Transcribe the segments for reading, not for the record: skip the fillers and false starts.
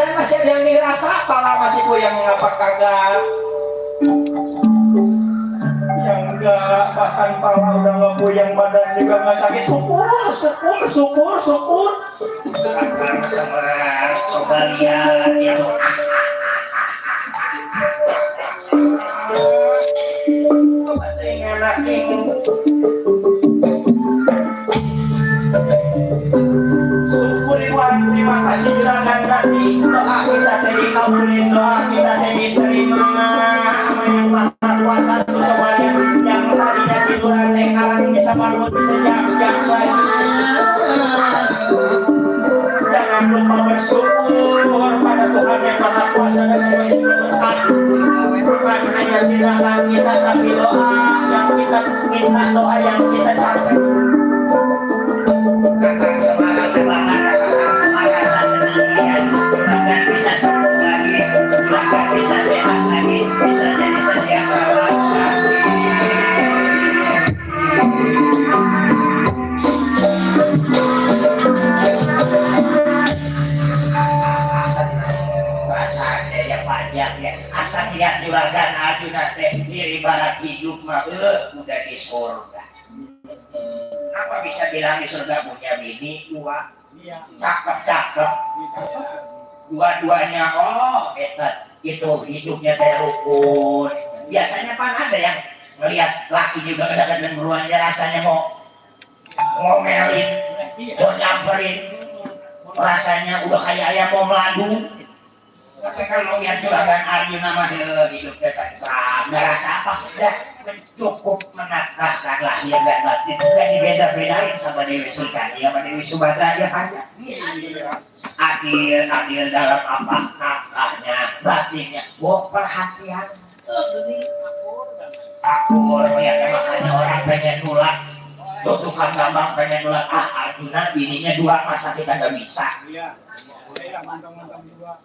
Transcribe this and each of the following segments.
badan masih ada yang dirasa, kepala masih goyang ngapa kagak? Yang enggak, bahkan kepala udah nggak goyang, badan juga nggak sakit. Syukur. Kakang Semar, coba lihat yang coba enak ini. Terima kasih juragan tadi, doa kita tadi kabulin, doa kita tadi terima sama yang maha kuasa itu kembalian yang tadinya tiduran kalang bisa bangun bisa jalan. Jangan lupa bersyukur pada Tuhan yang maha kuasa dan semua yang diberkati. Bukan hanya tindakan kita tapi doa yang kita minta, doa yang kita capai. Kakang Semar semangat, Kakang Semar rasa senang lihat juragan bisa sembuh lagi, juragan bisa sehat lagi, bisa jadi sedia kala lagi. Rasanya ya panjang ya, asal lihat juragan Arjuna teh diri barat hidup mah udah di surga. Apa bisa bilang di surga punya bini dua, cakep, dua-duanya itu hidupnya teh rukun. Biasanya kan ada yang melihat laki juga kadang-kadang beruangnya rasanya mau ngomelin, mau nyamperin, rasanya udah kayak ayam mau meladu. Tapi kalau lihat juragan Arjuna mah hidup dekat nggak rasa apa, udah cukup menafkahkan lahir dan batin, nggak dibeda-bedain sama Dewi Sulkani sama Dewi Subadra dia hanya adil dalam apa nafkahnya, batinnya, perhatian, akur ya, makanya orang pengen nulak, tukang gambar pengen nulak, Arjuna bininya dua masa kita nggak bisa. Iya, boleh lah mantap-mantap juga.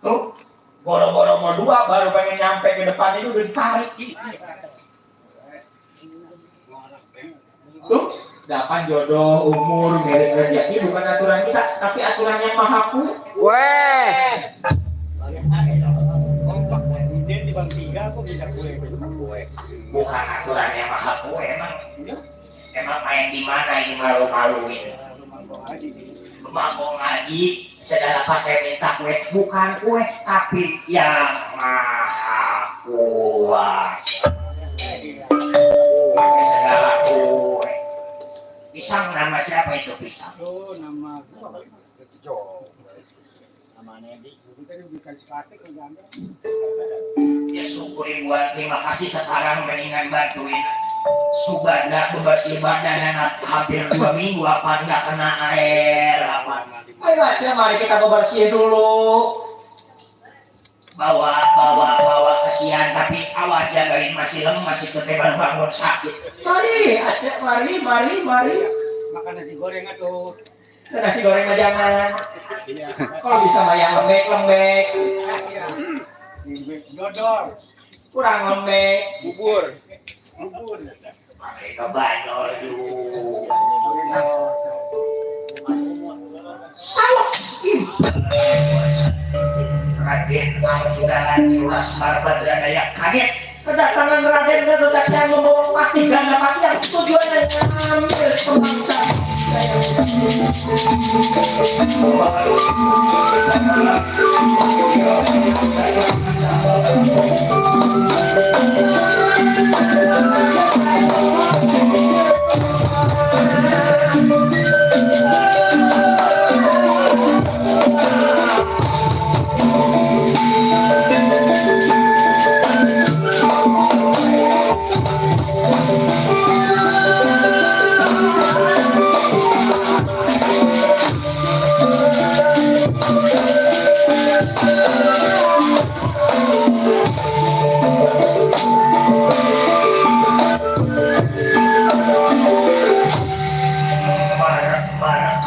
Tuh, boro-boro mau dua baru pengen nyampe ke depan itu udah ditarik. Tuh, dapat jodoh, umur, merek rezeki bukan aturan kita, tapi aturan yang maha kuasa. Weh. Bukan aturan yang maha kuasa, emang main di mana ini malu-maluin. Mau ngaji segala pakai minta kue, bukan kue tapi yang maha kuasa. Pakai segala kue. Pisang nama siapa itu pisang? Oh, nama Nedi. Ya syukurin buat terima kasih sekarang mendingan bantuin Subanda bebersih badan hampir 2 minggu apa nggak kena air apa. Ayo aja, mari kita bebersih dulu. Bawa kesian tapi awas jagain masih lemes masih keteban bangun sakit. Mari aja, mari. Makan nasi goreng atuh. Nasi goreng aja jangan. Kalau bisa mah yang lembek. Dodol. Kurang lembek. Bubur. Pakai kebanol dulu. Sawak. Raden Angsudaran Juras Marbadra Daya kaget. Kedatangan Raden Gatot yang membawa pati ganda mati yang tujuannya mengambil pemangsa.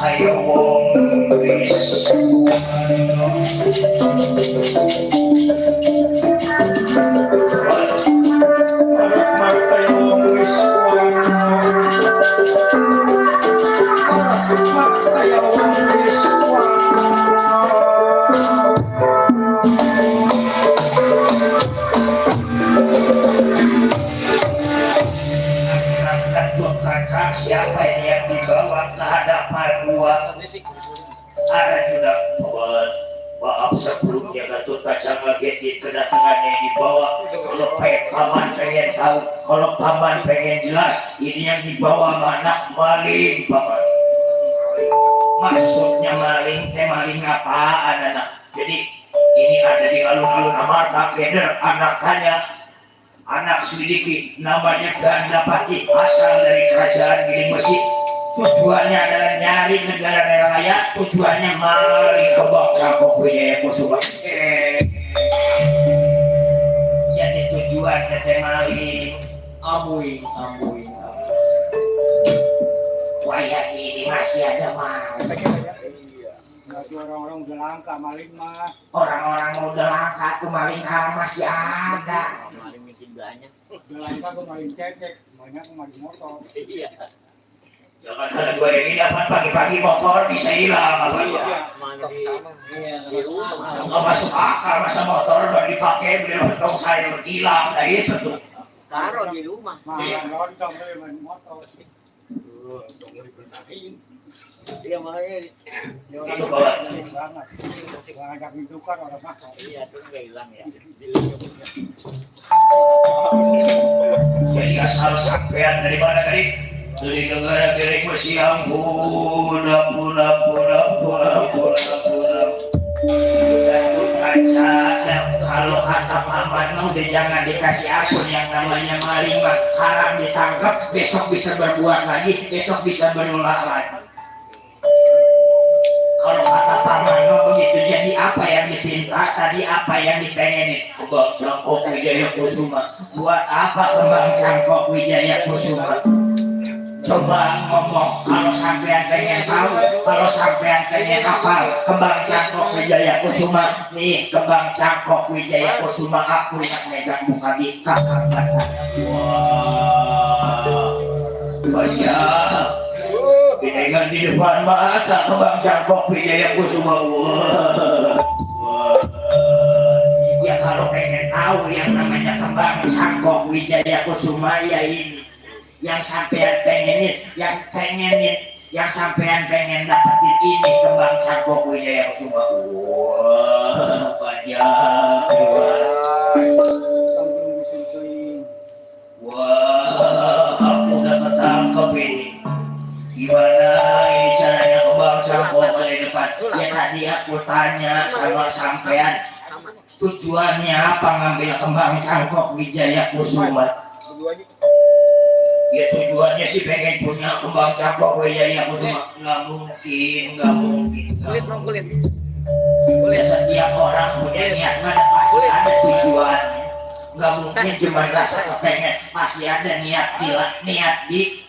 Ayo tua ada sudah buat maaf sebelumnya Gatot Kaca ngagetin kedatangannya dibawa. Kalau paman pengen tahu, kalau paman pengen jelas, ini yang dibawa anak maling paman. Maksudnya maling, maling apaan anak? Jadi ini ada di alun-alun Amarta Keder, anaknya anak selidiki namanya Gandapati, asal dari kerajaan Giling Besi. Tujuannya adalah nyari negara raya, tujuannya maling kembang Cangkok Wijaya Kusuma. Jadi tujuannya teh maling amuing. Wayang ini masih ada maling. Berarti orang-orang udah langka maling mah. Orang-orang udah langka tuh maling masih ada. Maling bikin banyak. Udah langka tuh maling cecek, banyak maling motor. Iya. Jangan ada gue yang ini dapat pagi-pagi motor bisa hilang apa Mana di rumah. nggak masuk akal masa motor baru dipakai beli lontong sayur hilang nah itu tuh. Taruh di rumah. Malah lontong dari maling motor. Iya makanya Ya orang Itu bawa. banget. Orang ajak ditukar orang makan. iya tuh nggak hilang ya. Jadi asal sampean dari mana tadi? Dari negara Giling Besi yang pula. Kalau kata paman udah jangan dikasih akun yang namanya maling mah haram ditangkap, besok bisa berbuat lagi, besok bisa berulang lagi. Kalau kata paman begitu, jadi apa yang dipinta tadi, apa yang dipengenin? Kembang Cangkok Wijaya Kusuma. Buat apa kembang Cangkok Wijaya Kusuma? Coba ngomong, kalau sampean pengen tahu, kalau sampean pengen hafal kembang Cangkok Wijaya Kusuma, nih kembang Cangkok Wijaya Kusuma aku yang megang buka di kakak kata. Wah, banyak. Ini kan di depan mata kembang Cangkok Wijaya Kusuma. Wah. Ya kalau pengen tahu yang namanya kembang Cangkok Wijaya Kusuma ya ini. Yang sampean pengenin, yang sampean pengen dapetin ini kembang Cangkok Wijaya Kusuma. Wah, banyak. Wah, aku udah ketangkep ini. Gimana ini caranya kembang Cangkok dari depan? Ya tadi aku tanya sama sampean, tujuannya apa ngambil kembang Cangkok Wijaya Kusuma? Ya tujuannya sih pengen punya kembang Cangkok Wijaya Kusuma. Nggak mungkin. Kulit. Ya setiap orang punya niat, mana pasti ada tujuan. Nggak mungkin cuma rasa kepengen, pasti ada niat di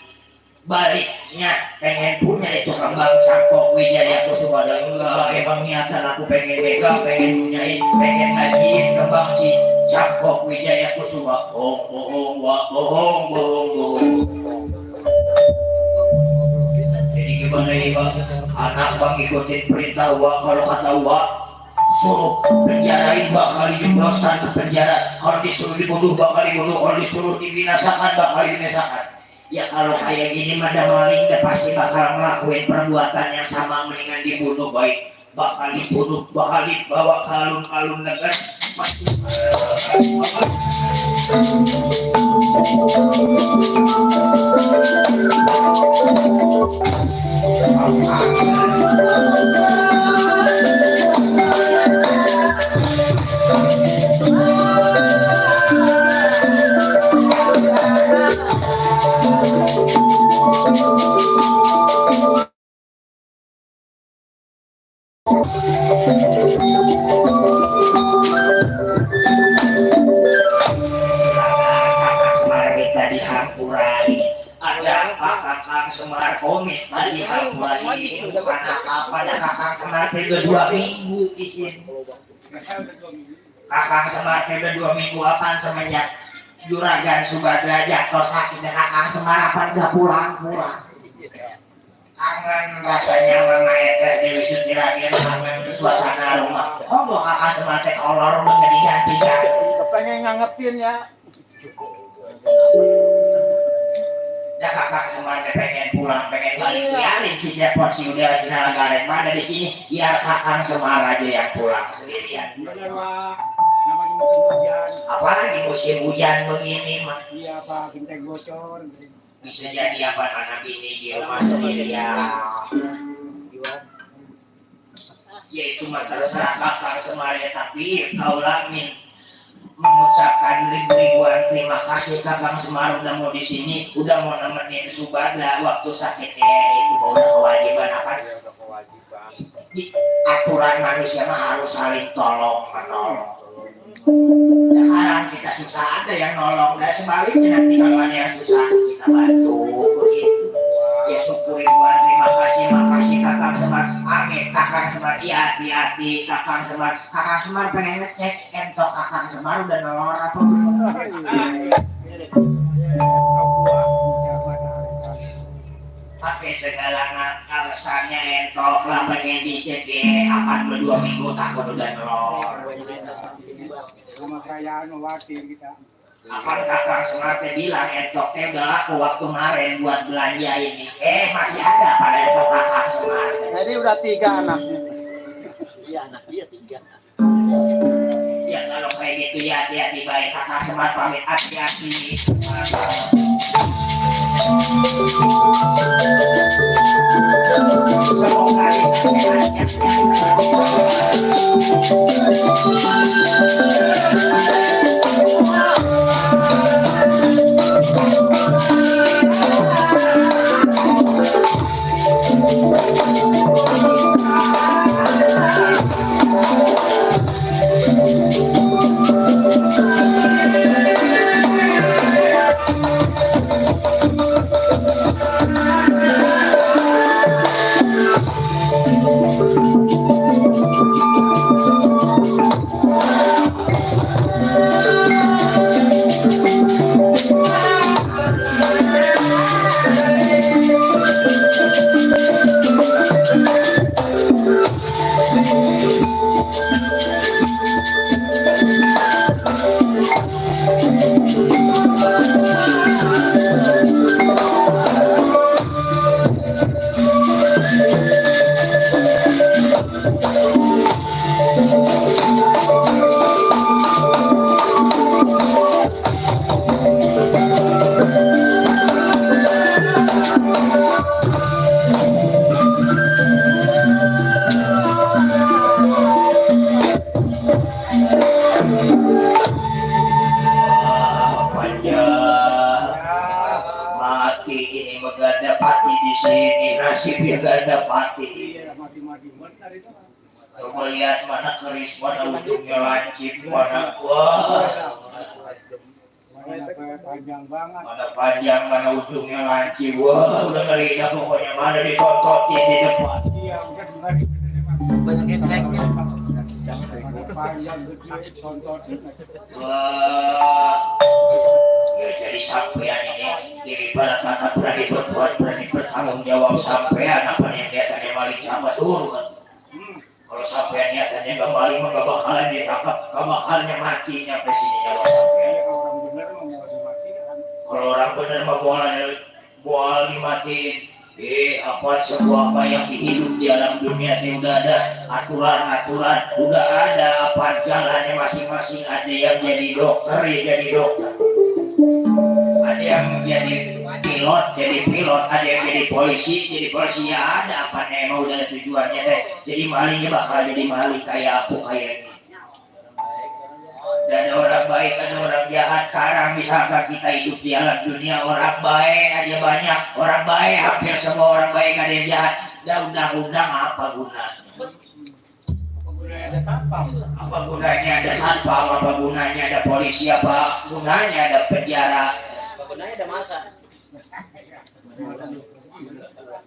baliknya pengen punya itu kembang Cangkok Wijaya Kusuma. Dan enggak, emang niatan aku pengen megang, pengen punyain, pengen ngajiin kembang Cangkok Wijaya Kusuma. Bohong. Jadi gimana ini bang? Anak bang ikutin perintah Wak. Kalau kata Wak, suruh penjarain bakal dijebloskan ke penjara. Kalau disuruh dibunuh bakal dibunuh. Kalau disuruh dibinasakan bakal dibinasakan. Ya kalau kayak gini mah maling udah pasti bakal ngelakuin perbuatan yang sama, mendingan dibunuh baik. Bakal dibunuh, bakal dibawa ke alun-alun negara. Tadi Hampurani ada Kakang Semar komit tadi Hampurani bukan apa ada Kakang Semar udah 2 minggu di sini. Kakang Semar udah 2 minggu apaan semenjak Juragan Subadra jatuh sakitnya Kakang Semar apa nggak pulang. Kangen rasanya menaik Dewi Sutiragin, kangen suasana rumah. Oh Kakang Semar kolor udah jadi ganti. Pengen ngangetin ya. Dah kakak semua pengen pulang, pengen balik. Biarin si Cepot si udah si Nalagaret mana di sini. Biar kakak semua aja yang pulang sendirian. Benar Pak. Namanya musim hujan. Apalagi musim hujan begini mah. Iya Pak, genteng bocor. Bisa jadi apa anak ini di rumah sendirian. Ya itu mah terserah kakak semua ya, tapi kau langin mengucapkan ribuan terima kasih kakang Semar udah mau di sini, udah mau nemenin Subada waktu sakitnya. Itu udah kewajiban apa? Kewajiban. Aturan manusia mah harus saling tolong menolong. Sekarang kita susah ada yang nolong, dan sebaliknya nanti kalau ada yang susah kita bantu begitu. Ya syukuri buat terima kasih, makasih kakang Semar. Amin kakang Semar, iya hati-hati kakang Semar. Kakang Semar pengen ngecek entok kakang Semar udah nolong apa belum. Pakai segala alasannya entok lah pengen dicek akan 2 minggu takut udah nolong. Sama perayaan khawatir kita. Apa kakang Semar teh bilang entok teh udah laku waktu kemarin buat belanja ini. Masih ada pada entok kakang Semar. Jadi udah 3 anaknya. Iya anak dia 3. Ya kalau kayak gitu ya hati-hati baik kakang Semar pamit hati-hati. Semoga mati ini megada pati di sini nasibnya ganda pati. Iya, mati-mati benar itu. Coba lihat mana keris, mana ujungnya lancip, mana Mana panjang banget. mana panjang, mana ujungnya lancip. Wah, udah ngeri dah pokoknya mana ditontotin di depan. Iya, udah kembali. Banyak efeknya. Panjang gede, tontonin. Wah, ya jadi sampean ini diri pada kata berani berbuat, berani bertanggung jawab sampean apa yang niatannya maling sama suruh kan. Kalau sampean niatannya gak maling mah gak bakalan ditangkap, gak bakalnya mati nyampe sini nyawa sampean. Kalau orang bener mau dimatikan. Kalau orang bener mah boleh dimatiin. Apa sebuah apa yang hidup di alam dunia itu udah ada aturan-aturan, udah ada apa jalannya masing-masing. Ada yang jadi dokter ya jadi dokter, ada yang jadi pilot jadi pilot, ada yang jadi polisi ya ada apa nih mau udah tujuannya deh. Jadi malingnya bakal jadi maling kayak aku kayak ini. Dan orang baik ada orang jahat. Sekarang misalkan kita hidup di alam dunia, orang baik aja banyak, orang baik hampir semua orang baik ada yang jahat. Dan undang-undang apa gunanya? Ada satpam. Apa gunanya ada satpam? Apa gunanya ada polisi? Apa gunanya ada penjara? Gunanya ada masa.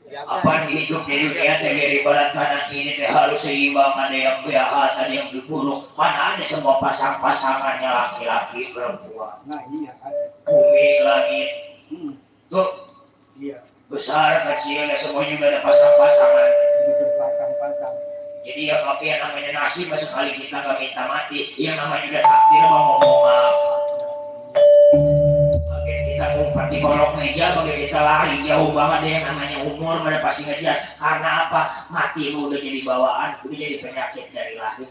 Apa hidup di dunia dari barat kanan ini harus seimbang, ada yang jahat, ada yang buruk. Mana ada semua pasang-pasangannya laki-laki perempuan. Nah iya. Bumi langit tuh Iya. besar kecil semuanya udah ada pasang-pasangan. Pasang-pasang. Jadi yang namanya nasib sekali kita nggak minta mati, yang namanya udah takdir mau ngomong apa. Kita ngumpet di kolong meja bagi kita lari jauh banget deh yang namanya umur pada pasti ngejar. Karena apa? Mati lu udah jadi bawaan, udah jadi penyakit dari lahir.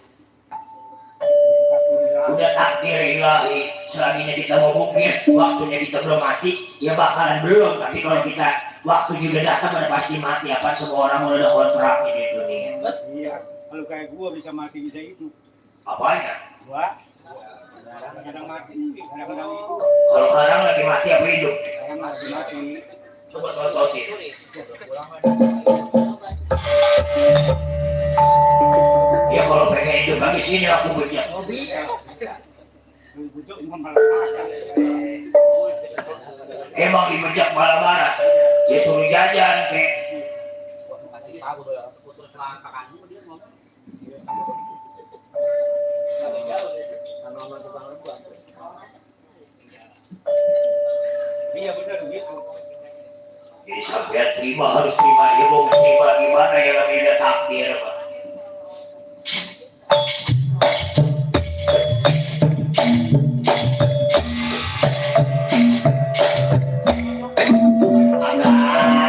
Udah takdir ilahi. Selagi kita mau mungkin waktunya kita belum mati, ya bakalan belum. Tapi kalau kita waktunya udah datang udah pasti mati. Apa semua orang udah ada kontraknya di dunia. Iya, kalau kayak gua bisa mati bisa hidup. Apanya? Gua kadang mati, kadang hidup. Kalau sekarang lagi mati apa hidup? Kadang mati. Coba tontonin. Ya kalau pengen hidup lagi sini aku bejak. Butuh malah Emang dibejak malah marah. Ya suruh jajan kek. iya benar gitu. Jadi sampai terima harus terima. Ya mau terima gimana ya namanya takdir Pak.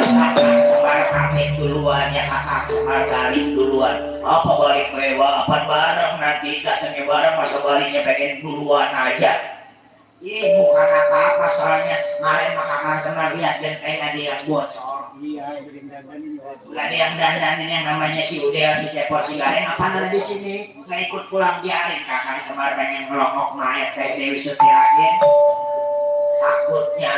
Kakak semar pamit duluan ya kakak semar balik duluan. Apa balik mewah apa bareng nanti datangnya bareng masa baliknya pengen duluan aja. Ih bukan apa-apa soalnya kemarin mah kakak semar lihat genteng ada yang bocor. Iya, bikin dandan ini. Gak ada yang dandanin yang namanya si Udel, si Cepot, si Gareng apa ada di sini? Gak ikut pulang biarin kakak semar pengen ngelokok mayat kayak Dewi Setiagen. Takutnya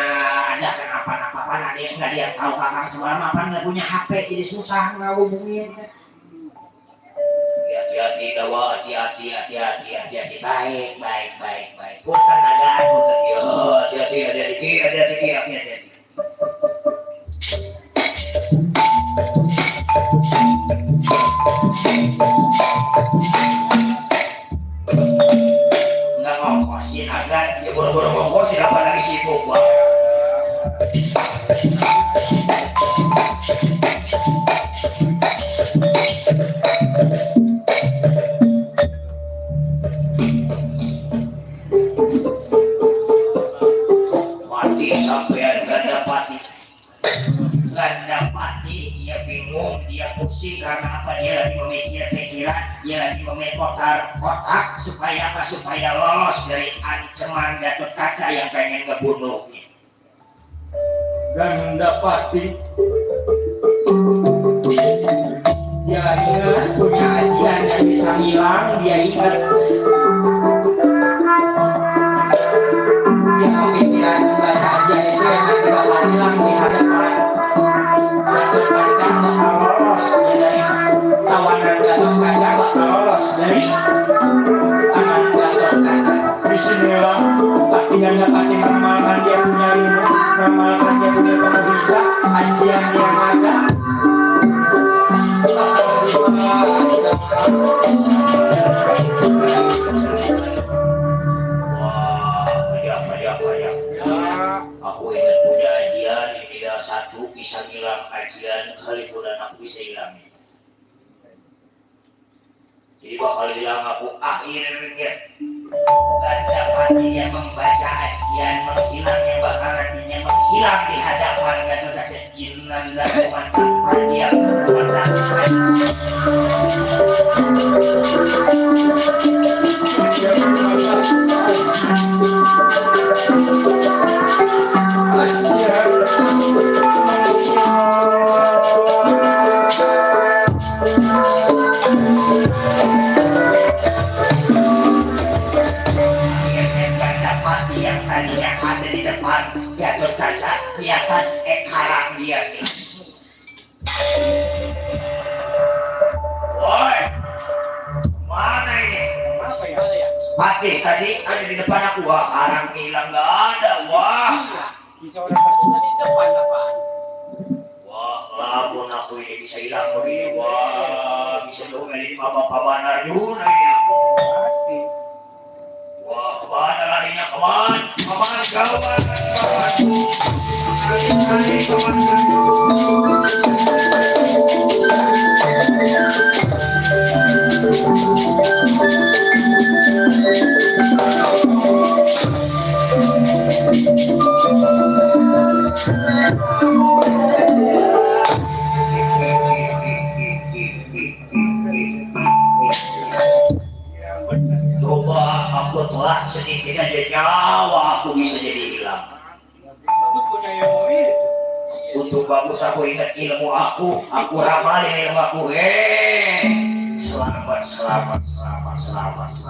ada kenapa-napa ada yang nggak dia tahu kakak semar apa nggak punya HP jadi susah ngehubungin. Hati-hati dawa, hati-hati baik. Bukan nagaan, bukan ya hati-hati. Nggak ngongkosin agar ya boro-boro ngongkosin apa lagi sibuk Pak. Mati sampean gak dapati dia bingung, dia pusing karena apa dia lagi memikir pikiran, dia lagi memikir kotak supaya apa? Supaya lolos dari ancaman Gatot Kaca yang pengen ngebunuhnya. Dan dapati dia ingat punya ajian yang bisa hilang, dia ingat dia kepikiran membaca ajian itu yang nanti bakal hilang di hadapan Gatot Kaca bakal lolos dari tawanan Gatot Kaca, bakal lolos dari tangan Gatot Kaca. Disinilah Patihan dapati mengamalkan dia punya ilmu, mengamalkan dia punya bisa ajian yang ada. Aku ingat punya ajian ini dah satu bisa hilang ajian halimunan aku bisa hilang. Jadi bakal hilang aku akhirnya gak dapat dia membaca ajian menghilang yang bakal nantinya menghilang di hadapan Gatot Kaca. Innalillahi wa inna yang tadinya ada di depan Gatot Kaca kelihatan ekarang dia nih. Woi, mana ini? Apa ya? Pati tadi ada di depan aku, wah sekarang hilang nggak ada, wah. Bisa orang tertutup di depan apaan? Wah, lamun aku ini bisa hilang begini, wah bisa diomelin Bapak Narjuna ini aku. Pasti. Wah, kemana larinya? Kawan kawan. Lari, kawan. sedikit aja nyawa aku bisa jadi hilang. Bagus punya ilmu itu. Untuk bagus aku ingat ilmu aku ramalin ilmu aku. Selamat.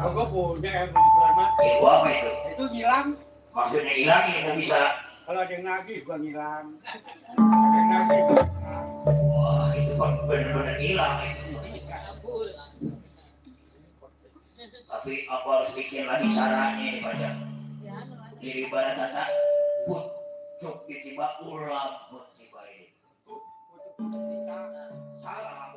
Gue punya ilmu selamat. Ilmu apa itu? Itu ngilang. Maksudnya hilang ilmu bisa. Kalau ada yang nagih gue ngilang. Ada yang nagih gue ngilang. Wah itu kan benar-benar hilang. Tapi aku harus bikin lagi caranya ini Pak. Jadi ibarat kata pucuk ditiba ulam pun tiba ini. Pucuk-pucuk kita. Salah.